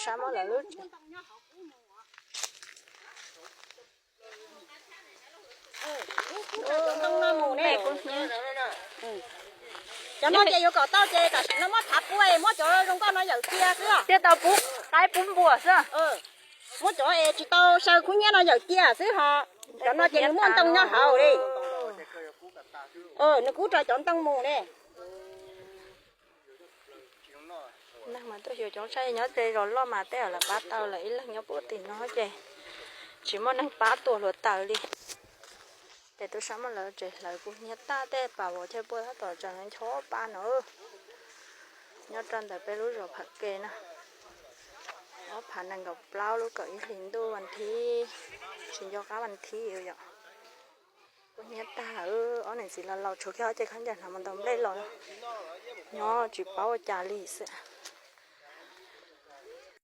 Sab muab lawv lub tsev. Cov ntoo no mus ne. Cov no ces yuav kom tau ces tam sim no muab thav pua, muab cov zoo nkauj no yawm cia xwb. Thiaj tau pub qaib pub npua xwb. Muab cov es tsis tau saw kub hnyiab no yawm cia xwb ho. Cov no ces nws muaj ntoo nyob hauv li. Nws kub rau cov ntoo mus ne. Neeg mas tuaj xyuas cov saib nyob tej zos loj mas tej zaum lawv pab tau lawm, ib leeg nyob puag tim no ces tsis muaj neeg pab tua hluav taws li. Ces tus sab muab lawv tsev hlawv kub hnyiab tag, tej pas vov chaw pua tab tom tseem ncho pab no. Nyob rau ntawm peb lub zos Phav Ke na, ob phav nees nkaum plaub lub kaum ib hlis ntuj vas thib, tsis nco qab vas thib yom. Kub hnyiab tag, ob niam txiv laus laus tshuav kiag ob ce khaub ncaws hnav mus ntaus nplej los, nyob tsis paub ua cas li xwb.